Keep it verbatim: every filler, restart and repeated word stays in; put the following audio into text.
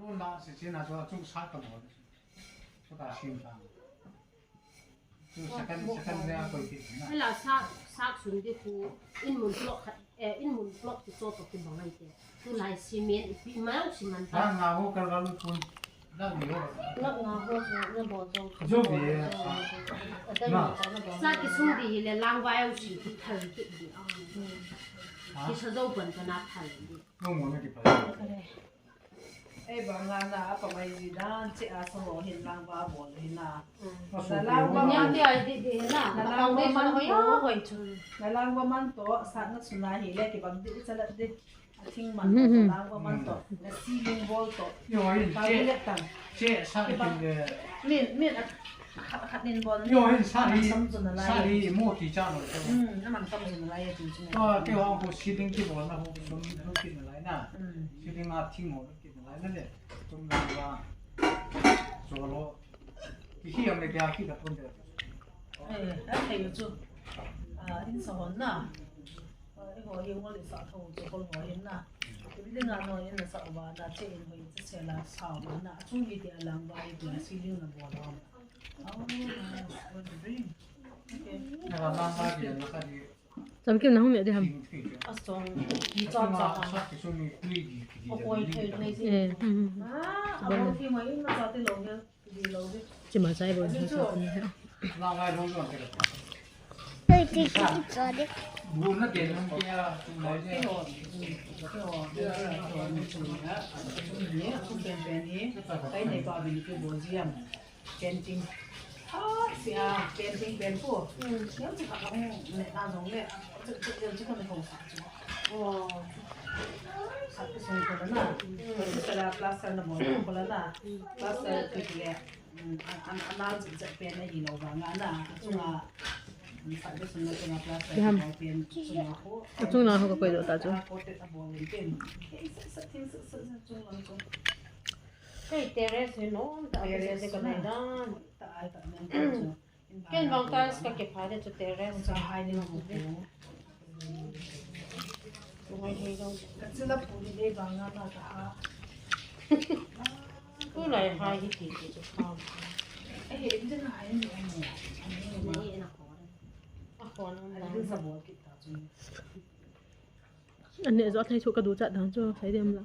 Na si si na chu chung sa ka mo. Chu ta sim ta. Chu second, second le a koi ti na. Hala sa, sa sun di khu in mun block khat, eh, in mun block ti cho to ki bangai te. Tulai cement ipi ma u cement ta. Nga ho ka ga lu pun. Na ni ho. Na nga ho na bo jong. Jo bi. Na. Sa ki sung di le lang vai u si ki thal ki di. Ki sa jo ban ka na thal di. No mo na ki pa. Ei, banga na, apa mai ji dan, che a sa ho hin lang va bol hin na. Mm. Na lang va man, nyang ti ai di di na. Na lang va man to, hoi chu. Na lang va man to, sa na suna hi le, ki bang di, sa la di. A thing man to, lang va man to. Na ceiling bol to. Yo, hin, che, che, sa ki bang. Min, min, a, khat, khat nin bol. Yo, hin, sa hi, sa hi, mo ti cha lo. Mm, na man tam jun lai, ya tin chin. To, ti ho ko ceiling ki bol na ho, dum, dum ki na lai na. Mm. Ceiling a thing ho. Kinalai na le, tum lang va, cholo. Kihi am le kya ki da pun de. Eh, a thei chu. Ah, in sa hon na. Ah, i ho hi ngol i sa tho chu kol ho hin na. Building a no in na sa va na che in ho in che la sa va na. Chung hi ti a lang va i ti a ceiling na bo la. Oh, nice. What a dream. Okay. Na lang va ki na ka di. Chamkim na hung ne de ham. A song, ki cha cha. Ko koi thei nei si. Eh, hmm. Ah, abo ki mai ma cha te lo ge, di lo ge. Chi ma chai bo ni cha ni ha. Hey, ki ki cha de. Ki ho, ki ho, ki ho, ni chu ha. Ni chu pen pen ni. Kai nei pa bin ki bo ji am. Painting. Ah, sia, painting pen ko. Hmm. Yang chu ka hung ne ta jong le. Chu, chu, chu, chu ka ne ko sa chu. Oh. Sa ku sung ko na. Hmm. Chu sa la plaster na mo ko la na. Hmm. Plaster ku le. Hmm, an, an, an, an, chu, chu pen na hi lo ba nga na. Chu nga. Hmm, sa ku sung na chu nga plaster ko pen chu nga ko. Chu nga ho ka koi do ta chu. Ko te ta bo le pen. Sa, sa, sa, sa, sa, chu nga ko. Kei terrace hi nom tah a, terrace ka nei dan. Ken vang tiles ka kiphah de chu terrace. Ka hai ni mo ko. Ngai hei dong. Ka chila pu ni de vang na na ka ha. Tulai hai hi ti ti chu kha. Eh, eh, din hai ni mo. Ni na ko. A ko na. Ai, din sa bol kit ta chu. An neh jo thei chu ka duchat dang chu, sai dem la.